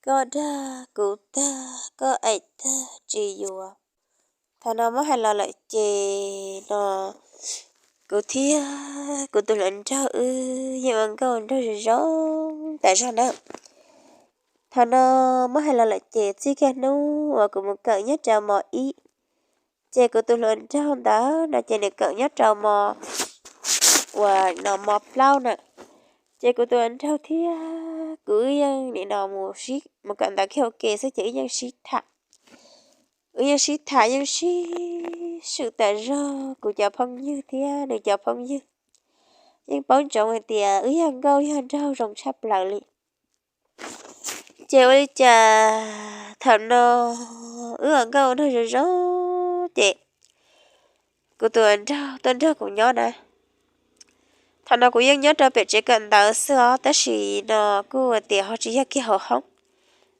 koj dag kuv tag, koj aim tag tsis yuav. Thaum no muab hais los lawm ces no kuv thiab kuv tus hluas nraug wb yeej ua nkauj nraug zoo zoo tas zog na. Thaum no muab hais los lawm ces txij kiag hnub uas kuv mus kawm nyob rau mos ib, ces kuv tus hluas nraug ntawd no ces nws kawm nyob rau mos uas no mos plaub na. Ces kuv tus hluas nraug thiab kuv wb yeej nim no mus kawm ntawv kiag ua ke xwb ces wb yeej sib tham, wb yeej sib tham yeej sib swm tas zog. Kuv cov phooj ywg thiab nws cov phooj ywg yeej paub ntsoov hais tias wb yog nkauj yog nraug zoo tshaj plaws li. Ces ua li cas thaum no wb ua nkauj nraug zoo zoo ces kuv tus hluas nraug tuaj nrog kuv nyob na. Thaum no kuv yeej nyob rau pem tsev kawm ntawv xwb os, tab sis no kuj tias ho tsis yog kiag hauv hoob,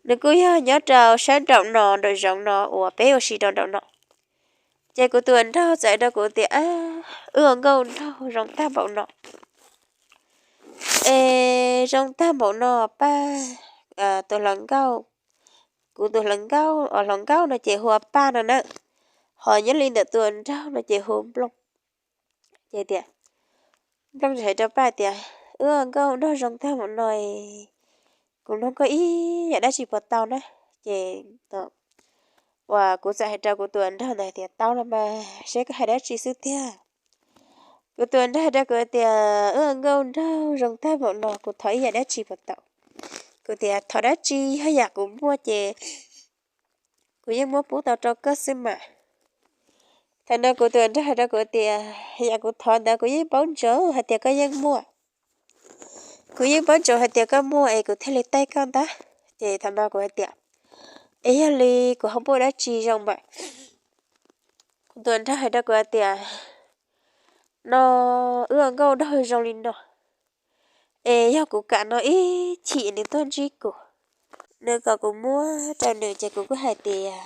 nws kuj yog nyob rau sab nraum no nraum zoov no uas peb ua si rau nraum no. Ces kuv tus hluas nraug txawm hais rau kuv tias, wb ua nkauj nraug zoo tag npaum no es zoo tag npaum no Paj, tus hluas nkauj, kuv tus hluas nkauj, hluas nkauj no ces hu ua Paj no na, ho nyob li ntawm tus hluas nraug no ces hu Nplooj. Ces tias, Nplooj hais rau Paj tias, wb ua nkauj nraug zoo tag npaum no, kuv nug koj ib yam dab tsi puas tau na? Ces uas kuv txawm hais rau kuv tus hluas nraug ntawd tias, tau los mas, seb koj hais dab tsi xwb tiag. Kuv tus hluas nraug hais rau kuv tias, wb ua nkauj nraug zoo tag npaum no kuv thov ib yam dab tsi puas tau? Kuv tias, thov dab tsi, yog yam kuv muaj ces kuv yeej muab pub tau rau koj xwb mas. Thaum no kuv tus hluas nraug hais rau kuv tias, yam kuv thov ntawd kuv yeej paub ntsoov hais tias koj yeej muaj. Kuv yeej paub ntsoov hais tias koj muaj es kuv thiaj li taij koj ntag. Ces thaum no kuv hais tias, es yog li kuv ho muaj dab tsi zoo mas? Kuv tus hluas nraug hais rau kuv hais tias, no wb ua nkauj nraug zoo li no, es yog kuv kam no ib chim nws tuaj ntsib kuv, nws kom kuv muab rau nws ces kuv kuj hais tias,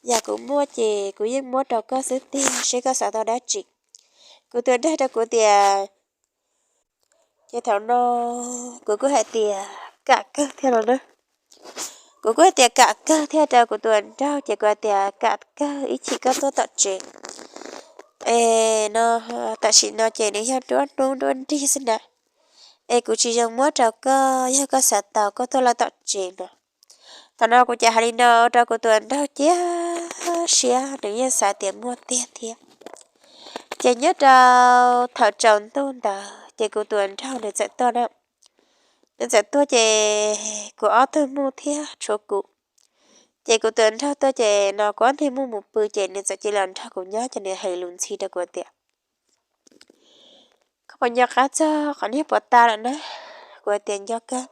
yam kuv muaj ces kuv yeej muab rau koj xwb tiag, seb koj xav tau dab tsi. Kuv tus hluas nraug hais rau kuv tias, ces thaum no kuv kuj hais tias kam kawg thiab no na. Kuv kuj hais tias kam kawg thiab rau kuv tus hluas nraug ces kuv hais tias kam kawg ib chim koj tuaj tom tsev. Es no tam sim no ces nws yog nruab hnub nruab nrig xwb na, es kuv tsis zoo muab rau koj, yog koj xav tau koj tuaj lawm tom tsev no. Thaum no kuv ces hais li no rau kuv tus hluas nraug cia siab, nws yeej xav tias muaj tiag thiab. Ces nyob rau thaum tsaus ntuj ntawd ces kuv tus hluas nraug nws txawm tuaj na. Nws txawm tuaj ces kuv ob tug muj thiab tshuav kuv. Ces kuv tus hluas nraug tuaj ces no kuv ob tug muj mus pw ces nws txawm cia li los nrog kuv nyob ces nws hais lus ntxhi rau kuv tias, koj puas nco qab txog qhov niag puas tas lawm na? Kuv hais tias nco kawg.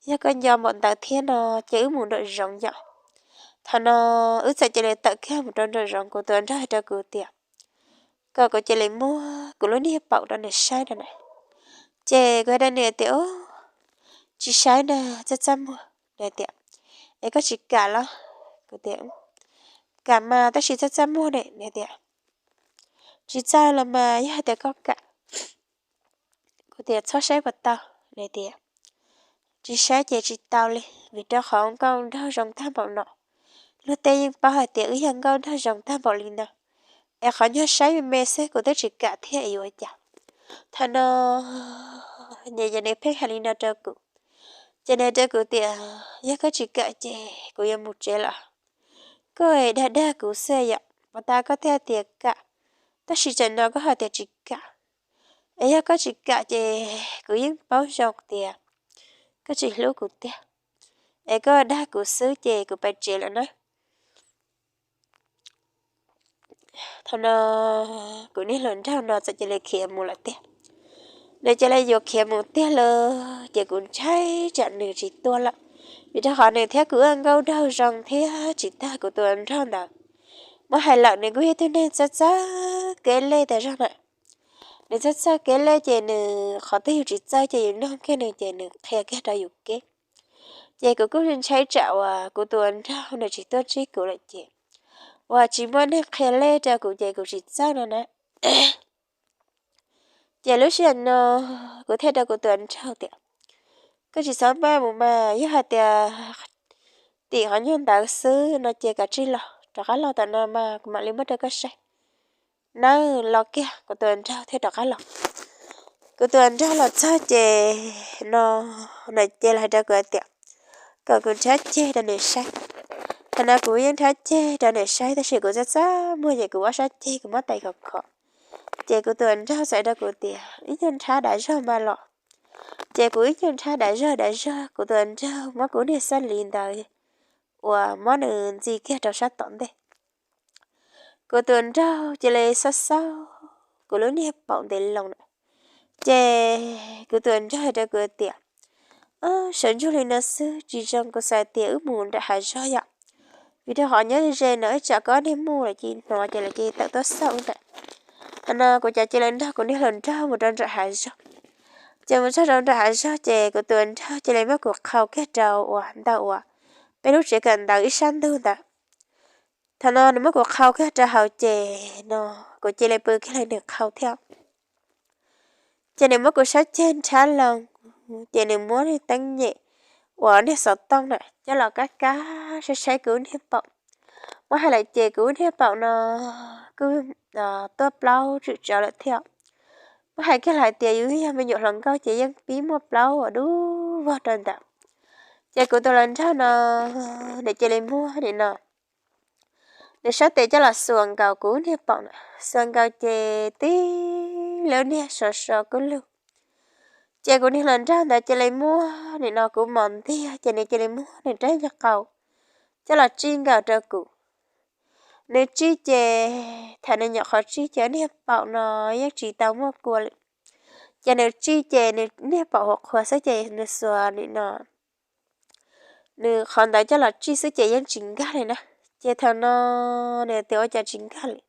Yog koj nco npaum ntawd thiab no ces wb mus nraum zoov yom. Thaum no wb txawm cia li tawm kiag mus rau nraum zoov, kuv tus hluas nraug hais rau kuv tias, kom kuv cia li muab kuv lub niag paum rau nws saib no na. Ces kuv hais rau nws tias, tsis saib na, txaj txaj muag. Nws tias, es koj tsis kam los? Kuv tias, kam mas tab sis txaj txaj muag ne. Nws tias, tsis txaj los mas yog hais tias koj kam. Kuv tias txhob saib puas tau? Nws tias, tsis saib ces tsis tau li, vim rau qhov nkauj nraug zoo tag npaum no, luag tej yeej paub hais tias wb yog nkauj nraug zoo tag npaum li no, es qhov nyuag saib me me xwb kuv twb tsis kam thiab yuav cas. Thaum no nws pheej hais li no rau kuv, ces nws hais rau kuv tias, yog koj tsis kam ces kuv yuav mus tsev lawm. Koj dag dag kuv xwb yom, puas tas koj thiaj tias kam, tab sis tsam no koj hais tias tsis kam. Es yog koj tsis kam ces kuv yeej paub zoo tias koj tsis hlub kuv tiag, es koj dag kuv xwb ces kuv pais tsev lawm na. Thaum no kuv niag hluas nraug no txawm cia li khiav mus lawm tiag. Nws cia li yuav khiav mus tiag lawm ces kuv ntshai tsam nws tsis tuaj lawm, vim rau qhov nws thiab kuv ua nkauj nraug zoo thiab tsis tag kuv tus hluas nraug ntawd. Muab hais lawm nws kuj yog tug neeg txawj txawj kev lej tas zog na. Nws txawj txawj kev lej ces nws qhov twg yus tsis txawj ces yus nug kiag nws ces nws qhia kiag rau yus kev. Ces kuv kuj ntshai tsam uas kuv tus hluas nraug nws tsis tuaj ntsib kuv lawm ces uas tsis muaj neeg qhia lej rau kuv ces kuv tsis txawj no na. Ces lub sij hawm no kuv thiaj rau kuv tus hluas nraug tias, koj tsis txhob maj mus mas, yog hais tias tim qhov nyuag ntawd xwb no ces kav tsij los, rov qab los tom no mas kuv mam li muab rau koj saib. Nawb, los kiag. Kuv tus hluas nraug thiaj rov qab los. Kuv tus hluas nraug los txog ces no, nws cia li hais rau kuv hais tias kom kuv nrhiav ceg rau nws saib. Thaum no kuv yeej nrhiav ceg rau nws saib tab sis kuv txaj txaj muag ces kuv ob sab ceg kuv muab tais khov khov. Ces kuv tus hluas nraug txawm hais rau kuv tias ib nyuag nrhiav dav zog mas los. Ces kuv ib nyuag nrhiav dav zog dav zog, kuv tus hluas nraug muab kuv niag xab li ntawd uas muab nws ntxi kiag rau sab tom ntej. Kuv tus hluas nraug cia li xauj xauj kuv lub niag paum ntev loo na. Ces kuv tus hluas nraug hais rau kuv tias, sawv ntsug li no xwb tsis zoo, kuv xav tias wb mus nram hav zog yom, vim rau qhov nyob ze no ib tsam koj niag muj lawm ces hnov ces lawv cia li tawm tuaj xauj ntawm. Thaum no kuv cov cia li nrog kuv niag hluas nraug mus rau nram hav zog. Ces mus txog rau nram hav zog ces kuv tus hluas nraug cia li muab kuv qhau kiag rau uas ntawm uas peb lub tsev kawm ntawv ib sab ntug ntawd. Thaum no nws muab kuv qhau kiag rau hauv ces no kuv cia li pw kiag li nws qhau thiab. Ces nws muab kuv sab ceg nrhiav loo, ces nws muab niag teeb nyem uas niag xov tooj na coj los kab kab saib saib kuv niag paum. Muab hais lawm ces kuv niag paum no kuj tuaj plaub tswm tsawv lawm thiab. Muab hais kiag lawm hais tias yus yog me nyuam hluas nkauj ces yeej pib muaj plaub uas dub vog rau ntawd. Ces kuv tus hluas nraug no nws cia li muab nim no nws sab tes coj los xuas nkaus kuv niag paum na, xuas nkaus ces tib lub niag sov so kub lug. Ces kuv niag hluas nraug ntawd cia li muab nim no kuv mos ntiag ces nws cia li muab nws rab nyuag qau coj los tsij nkaus rau kuv. Nws tsij ces thaum nws nyuam qhuav tsij ces niag paum no yeej tsis tau muaj kua lawm. Ces nws tsij ces nws niag paum huv qhuav xwb ces nws xuas nim no nws qhov ntawd coj los tsij xwb ces yeej tsis nkag li na. Ces thaum no nws tias ua cas tsis nkag li,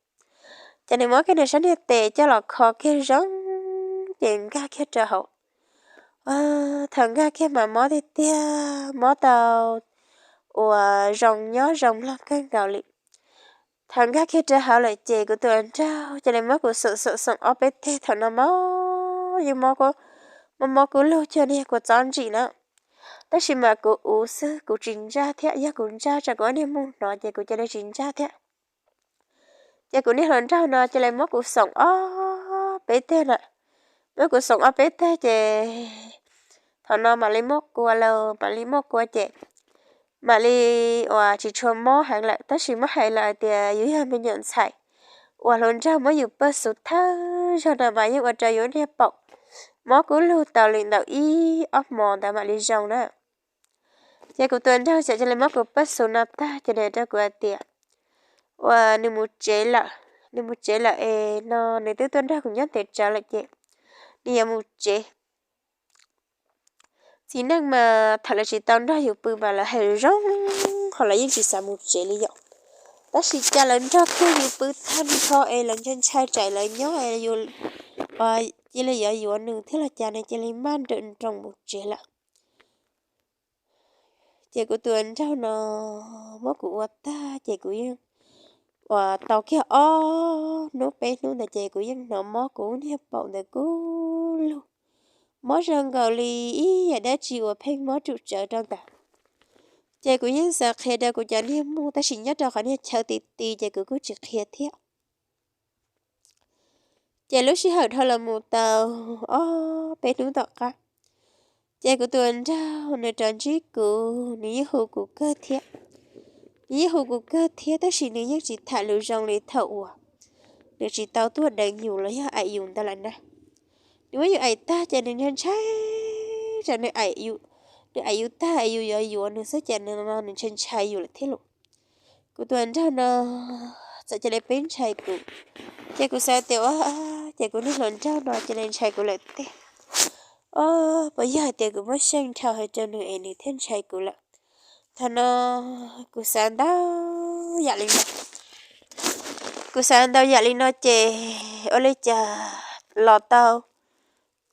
ces nws muab kiag nws sab niag tes coj los kho kiag zoo ces nkag kiag rau hauv. Thaum nkag kiag mas mob tiag tiag, mob tau uas zoo nyob zoo mloog kawg nkaus li. Thaum nkag kiag rau hauv lawm ces kuv tus hluas nraug cia li muab kuv xoom xoom xoom ob peb teg, thaum no mob yeej mob, mob mob kub lug cuag niag kua txob ntsim na. Tab sis mas kuv uv xwb kuv tsis ntsaj thiab, yog kuv ntsaj tsam kuv ob niag muj hnov ces kuv cia li tsis ntsaj thiab. Ces kuv niag hluas nraug no cia li muab kuv xoom ob peb teg na, muab kuv xoom ob peb teg ces thaum no mam li muaj kua lawm, mam li muaj kua ces mam li uas tsis tshua mob heev lawm. Tab sis muab hais lawm hais tias yus yog me nyuam ntxhais uas hluas nraug muab yus pawj xus thawj zaug no mas yeej ua rau yus niag paum mob kub lug tau li ntawm ib ob hmos ntawd mam li zoo na. Ces kuv tus hluas nraug txawm cia li muab kuv pawj xus no tag ces nws rau kuv hais tias uas nws mus tsev lawm, nws mus tsev lawm es no nws twb tuaj nrog kuv nyob ntev tsawv lawm ces nws yuav mus tsev. Txiv neej mas thaum lawv tsis tau nrog yus pw mas lawv hais zoo, ho lawv yeej tsis xav mus tsev li yom. Tab sis cas lawv nrog kiag yus pw tag nrho es lawv ntshai ntshai tsam lawv nyob es yus cia li yuav yuav nws thiab los cas nws cia li maj nrawm nroos mus tsev lawm. Ces kuv tus hluas nraug no muab kuv ua tag ces kuv yeej uas tau kiag ob hnub peb hnub ntawd ces kuv yeej hnov mob kuv niag paum ntawd kub lug, mob zoo nkaus li ib yam dab tsi uas pheej mob ruam tsawv rau ntawd. Ces kuv yeej xav qhia rau kuv cov niag muj tab sis nyob rau qhov niag chaw ti ti ces kuv kuj tsis qhia thiab. Ces lub sij hawm dhau los mus tau ob peb hnub tom qab, ces kuv tus hluas nraug nws rov ntsib kuv, nws yeej hu kuv kawg thiab. Nws yeej hu kuv kawg thiab tab sis nws yeej tsis tham lus zoo li thaum uas nws tsis tau tuaj deev yus los yog aim yus ntawd lawm na. Nws muab yus aim tag ces nws ntshai ntshai, nws aim yus tag es yus yuav yuav nws xwb ces nws ntshai ntshai yus lawm thiab lauj. Kuv tus hluas nraug no txawm cia li pib ntshai kuv, ces kuv xav tias ua, ces kuv niag hluas nraug no cia li ntshai kuv lawm tiag. Os, puas yog hais tias kuv muaj seej dhau heev rau nws es nws thiaj ntshai kuv lawm? Thaum no kuv xav ntau yam li no, kuv xav ntau yam li no ces ua li cas los tau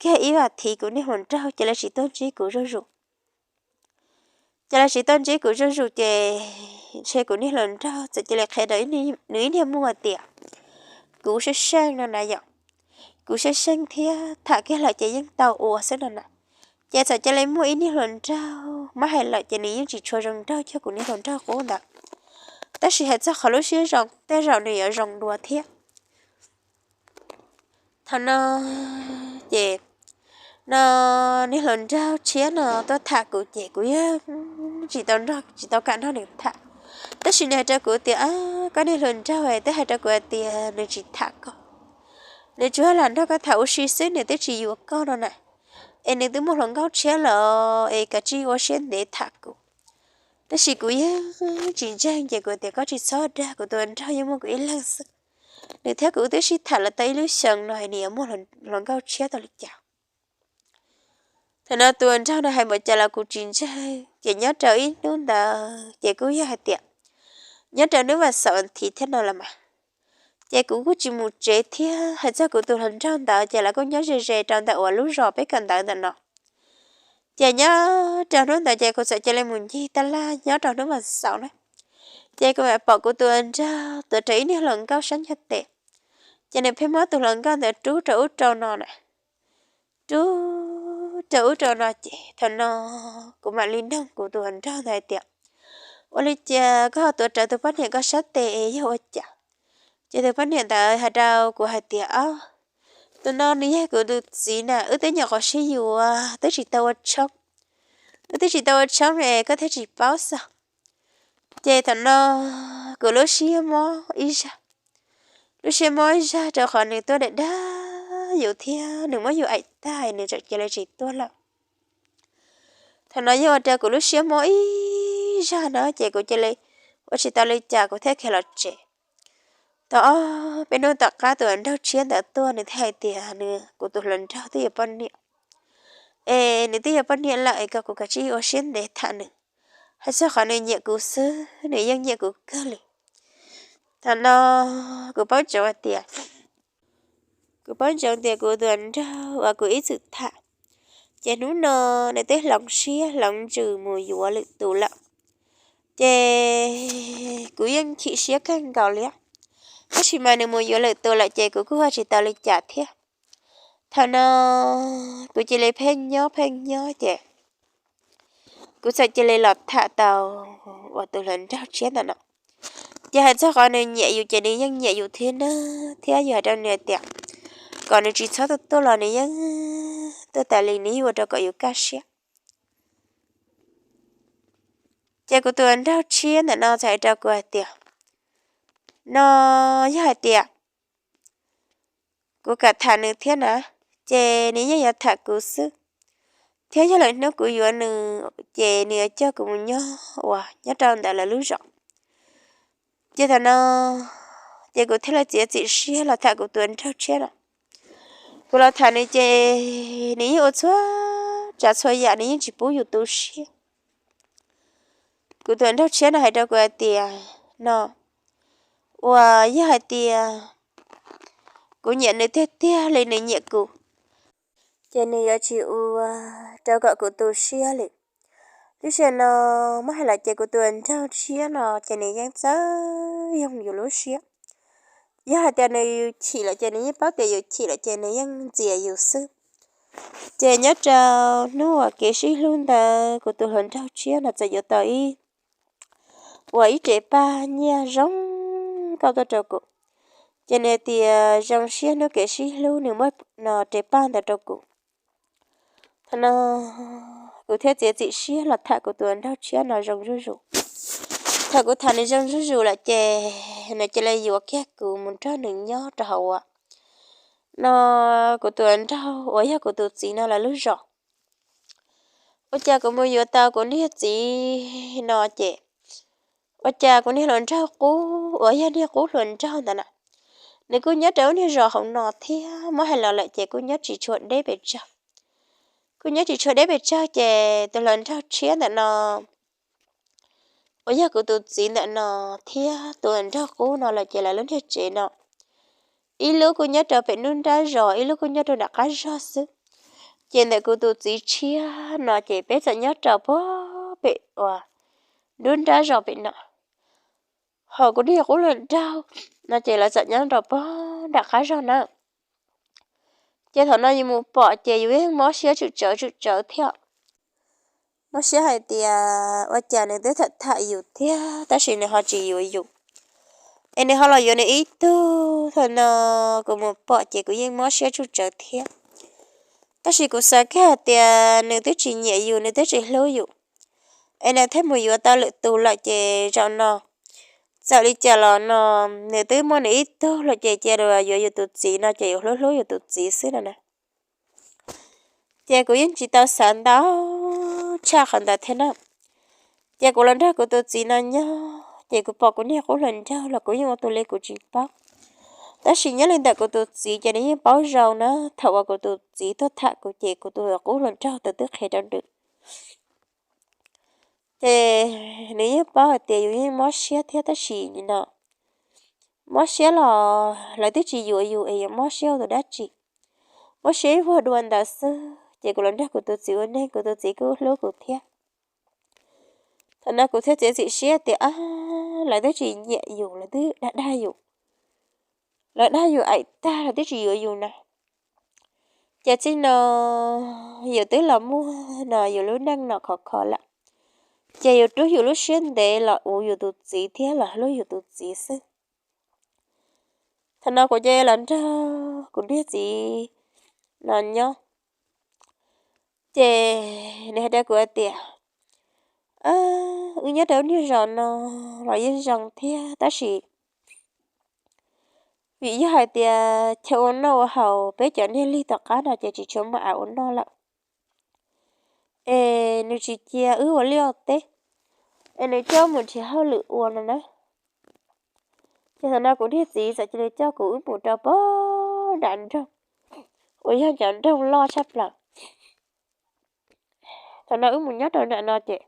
kiag ib vas thiv kuv niag hluas nraug cia li tsis tuaj ntsib kuv zuj zus. Ces lawv tsis tuaj ntsib kuv zuj zus ces ntshe kuv niag hluas nraug txawm cia li qhia rau nws ib niag muj hais tias kuv seej seej no na yom. Kuv seej seej thiab tham kiag lawm ces yeej tau ua xwb no na. Ces txawm cia li muaj ib niag hluas nraug, muab hais lawm ces nws yeej tsis tshua zoo nraug cuag kuv niag hluas nraug qub ntawd, tab sis hais txog qhov lub siab zoo tej zaum nws yuav zoo dua thiab. Thaum no ces no niag hluas nraug tshiab no tuaj tham kuv ces kuv yeej tsis tau nrog tsis tau kam nrog nws tham. Tab sis nws hais rau kuv tias, koj niag hluas nraug twb hais rau kuv hais tias nws tsis tham koj, nws tsuas lam nrog koj tham ua si xwb, nws twb tsis yuav koj no na, es nws twb muaj hluas nkauj tshiab lawm es kav tsij ua siab ntev tham kuv. Tab sis kuv yeej tsis ntseeg ces kuv tias koj tsis txhob dag, kuv tus hluas nraug yeej muaj kuv ib leeg xwb. Nws thiab kuv twb sib tham los tau ib lub xyoo no nws yuav muaj hluas nkauj tshiab tau li cas. Thaum no tus hluas nraug no hais npaum cas los kuv tsis ntseeg ces nyob rau ib hnub ntawd ces kuj yog hais tias nyob rau hnub vas xaum thiv thiab no los mas, ces kuv kuj tsis mus tsev thiab. Hais txog kuv tus hluas nraug ntawd ces lawv kuj nyob ze ze rau ntawm uas lub zos peb kawm ntawv ntawm no. Ces nyob rau hnub ntawd ces kuv txawm cia li mus ncig taj laj nyob rau hnub vas xaum na. Ces kuv mam pom kuv tus hluas nraug tuav rawv ib niag hluas nkauj sab ncag tes, ces nws pheej muab tus hluas nkauj ntawd rub rau ub rau no na, rub rau ub rau no ces thaum no kuv mam li nug kuv tus hluas nraug ntawd hais tias, ua li cas koj ho tuav rawv tus poj niam koj sab tes es yog ua cas? Ces tus poj niam ntawd hais rau kuv hais tias, o, tus no nws yog kuv tus txiv na, wb twb nyuam qhuav sib yuav twb tsis tau ua tshoob, wb twb tsis tau ua tshoob es koj thiaj tsis paub xwb. Ces thaum no kuv lub siab mob ib zag, lub siab mob ib zag rau qhov nws tuaj dag dag yus thiab nws muab yus aim tag nws txawm cia li tsis tuaj lawm. Thaum no yog ua rau kuv lub siab mob ib zag no ces kuv cia li ua tsis tau li cas kuv thiaj khiav los tsev. Tau ob peb hnub tom qab tus hluas nraug tshiab ntawd tuaj nws thiaj hais tias nws kuv tus hluas nraug twb yuav poj niam, es nws twb yuav poj niam lawm es kom kuv kav tsij ua siab ntev tham nws, hais txog qhov nws nyiam kuv xwb nws yeej nyiam kuv kawg li. Thaum no kuv paub ntsoov hais tias, kuv paub ntsoov tias kuv tus hluas nraug uas kuv ib txwm tham, ces hnub no nws twb hloov siab hloov ntsws mus yuav lwm tus lawm. Ces kuv yeej chim siab kawg nkaus li, tab sis mas nws mus yuav lwm tus lawm ces kuv kuj ua tsis tau li cas thiab. Thaum no kuv cia li pheej nyob pheej nyob ces kuv txawm cia li los tham tau uas tus hluas nraug tshiab ntawm no. Ces hais txog qhov nws nyiam yus ces nws yeej nyiam yus thiab na, thiab yus hais rau nws tias kom nws tsis txhob tuaj tuaj los nws yeej tuaj tas li, nws yeej ua rau kom yus kaj siab. Ces kuv tus hluas nraug tshiab ntawm no txawm hais rau kuv hais tias, no yog hais tias kuv kam tham nws thiab na, ces nws yeej yuav tham kuv xwb, thiab yog lwm hnub kuv yuav nws ces nws yuav coj kuv mus nyob uas nyob rau ntawm lawv lub zos. Ces thaum no ces kuv thiaj li txiav txim siab los tham kuv tus hluas nraug tshiab no. Kuv los tham nws ces nws yeej ua txhua tsav txhua yam nws yeej tsis pub yus tu siab. Kuv tus hluas nraug tshiab no hais rau kuv hais tias, no uas yog hais tias kuv nyiam nws tiag tiag li nws nyiam kuv, ces nws yuav tsis ua rau kom kuv tu siab li. Lub sij hawm no muab hais lawm ces kuv tus hluas nraug tshiab no ces nws yeej txawj yoog yus lub siab. Yog hais tias nws chim lawm ces nws yeej paub tias yus chim lawm ces nws yeej ntxias yus xwb. Ces nyob rau hnub uas kev sib hlub ntawd kuv tus hluas nraug tshiab no txawm yuav tau ib uas ib rev paj nyiaj zoo nkauj tuaj rau kuv. Ces nws hais tias zoo siab hnub kev sib hlub nws muab no rev paj ntawd rau kuv. Thaum no kuv thiaj txiav txim siab los tham kuv tus hluas nraug tshiab no zoo zuj zus. Thaum kuv tham nws zoo zuj zus lawm ces nws cia li yuav kiag kuv mus nrog nws nyob rau hauv uas no kuv tus hluas nraug uas yog kuv tus txiv no lawv lub zos. Ua cas kuv mus yuav tau kuv niag txiv no ces ua cas kuv niag hluas nraug qub uas yog niag qub hluas nraug ntawd na, nws kuj nyob rau lub niag zos hauv no thiab, muab hais los lawm ces kuj nyob tsis tshua deb pes tsawg. Kuj nyob tsis tshua deb pes tsawg ces tus hluas nraug tshiab ntawm no uas yog kuv tus txiv ntawm no thiab tus hluas nraug qub no lawm ces lawv lub niag tsev no ib lub kuj nyob rau pem nruab nrab zos, ib lub kuj nyob rau nram qab zos xwb. Ces ntawm kuv tus txiv tshiab no ces peb txawm nyob rau puag pem uas nruab nrab zos pem no, ho kuv niag qub hluas nraug no ces lawv txawm nyob rau puag nram qab zos na. Ces thaum no yus mus pom ces yus yeej mob siab tsum tsawv tsum tsawv thiab. Mob siab hais tias ua cas nws twb tham tham yus thiab tab sis nws ho tsis yuav yus. Es nws ho los yuav nws ib tug. Thaum no kuv mus pom ces kuv yeej mob siab tsum tsawv thiab. Tab sis kuv xav kiag hais tias nws twb tsis nyiam yus, nws twb tsis hlub yus, es nws thiaj mus yuav tau lwm tus lawm ces zaum no txawm li cas los no nws twb muaj nws ib tug lawm ces cia yuav yus tus txiv no ces yus hlub hlub yus tus txiv xwb no na. Ces kuv yeej tsis tau xav ntau tshaj qhov ntawd thiab na. Ces kuv los nrog kuv tus txiv no nyob ces kuv pom kuv niag qub hluas nraug los kuv yeej ua tus li kuv tsis paub. Tab sis nyob li ntawm kuv tus txiv ces nws yeej paub zoo na, thaum uas kuv tus txiv tuaj tham kuv ces kuv tus qub hluas nraug tus twb qhia rau nws. Ces nws yeej paub hais tias yus yeej mob siab thiab tab sis no mob siab los lawv twb tsis yuav yus es yuav mob siab ua tus dab tsi. Mob siab ib vuag dua ntawd xwb ces kuv los nrog kuv tus txiv ua neej, kuv tus txiv kuj hlub kuv thiab. Thaum no kuv thiaj txiav txim siab tias lawv twb tsis nyiam yus, lawv twb dag dag yus, lawv dag yus aim tag lawv twb tsis yuav yus na. Ces txij no yus twb los muaj no yus lub neej no khov kho lawm, ces yus rub yus lub siab ntev los ua yus tus txiv thiab los hlub yus tus txiv xwb. Thaum no kuv ces los nrog kuv niag txiv no nyob, ces nws hais rau kuv hais tias wb nyob rau niag zos no los yeej zoo thiab tab sis vim yog hais tias chaw ua noj ua haus peb cov niag lig tom qab no ces tsis tshua muaj av ua noj lawm, es nws tsis cia wb ua liaj ua teb, es nws coj mus nrhiav hauj lwm ua no na. Ces thaum no kuv niag txiv txawm cia li coj kuv wb mus rau pem nram nroog uas yog cov nroog loj tshaj plaws. Thaum no wb mus nyob rau nram no ces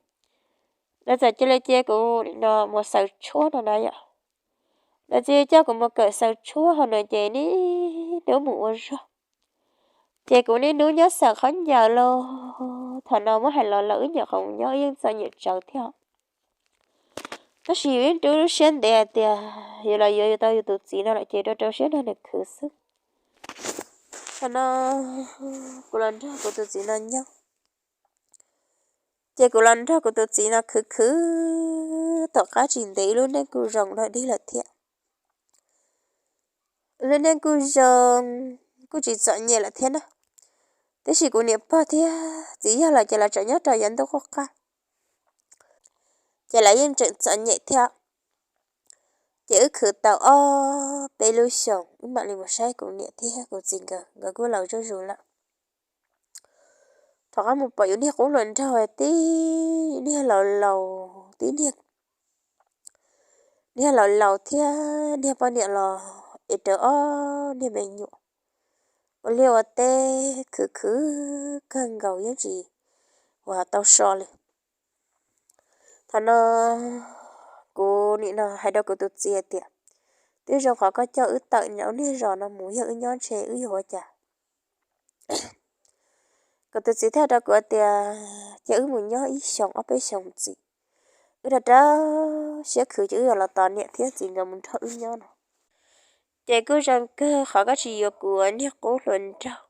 lawv txawm cia li cia kuv no mus xaws tshuab no na yom. Lawv cia li coj kuv mus kawm xaws tshuab hauv no ces niaj hnub mus ua zog. Ces kuv niaj hnub nyob xaws khaub ncaws los thaum no muab hais los lawm wb nyuam qhuav nyob yeej txom nyem tsawv thiab. Tab sis yus yeej rub lub siab ntev hais tias yus los yuav yus tau yus tus txiv no lawm ces rau rau siab nrog nws khwv xwb. Thaum no kuv los nrog kuv tus txiv no nyob, ces kuv los nrog kuv tus txiv no khwv khwv tom qab tsis ntev ib lub neej kuj zoo dog dig lawm thiab. Lub neej kuj zoo, kuj tsis txom nyem lawm thiab na. Tiam sis kuv niam pog thiab txiv yawg lawv ces lawv tseem nyob rau yav ntuj qub qab, ces lawv yeej tseem txom nyem thiab. Ces wb khwv tau ob peb lub xyoos wb mam li mus saib kuv niam thiab kuv txiv nkawd, nkawd kuj laus zuj zus lawm. Rov qab mus pom yus niag qub hluas nraug tib niag laus laus, tib niag laus laus thiab niag poj niam los es raws ob niag me nyuam ua liaj ua teb khwv khwv kawg nkaus yeej tsis ua tau so li. Thaum no kuv nim no hais rau kuv tus txiv hais tias, twb zoo qhov koj coj wb tawm nram niag zos no mus, yog wb nyob ntshe wb yuav ua cas. Kuv tus txiv thiaj rau kuv tias ces wb mus nyob ib xyoos ob peb xyoos ntxiv, wb rau rau siab khwv ces wb yuav los tos niam thiab txiv nkawd mus nrog wb nyob no. Ces kuj zoo kawg qhov koj tsis yuav kuv ua niag qub hluas nraug.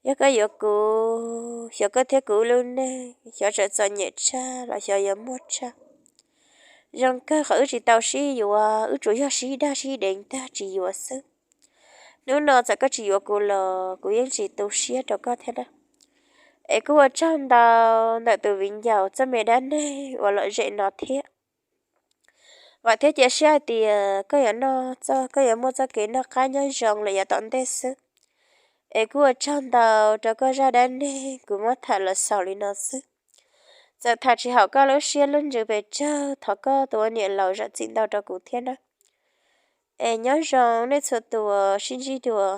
Yog koj yuav kuv, xyov koj thiab kuv lub neej xyov tseem txom nyem tshaj los xyov yuav muaj tshaj. Zoo kawg qhov wb tsis tau sib yuav, wb tsuas yog sib dag sib deev tag tsis yuav xwb. Hnub no txawm koj tsis yuav kuv los kuv yeej tsis tu siab rau koj thiab na. Es kuj ua tsaug ntau ntawm tus viv ncaus txoj me dab neeg uas lom zem no thiab. Vam thiab cia siab hais tias koj yuav noj txoj, koj yuav muaj txoj kev noj qab nyob zoo lawm yav tom ntej xwb. Es kuj ua tsaug ntau rau koj zaj dab neeg kuv muab tham los xaus li no xwb. Txawm tham tsis haum koj lub siab lub ntsws pes tsawg thov koj tus ua niam laus zam txim ntau rau kuv thiab na. Es nyob zoo nej txhua tus, sib ntsib dua.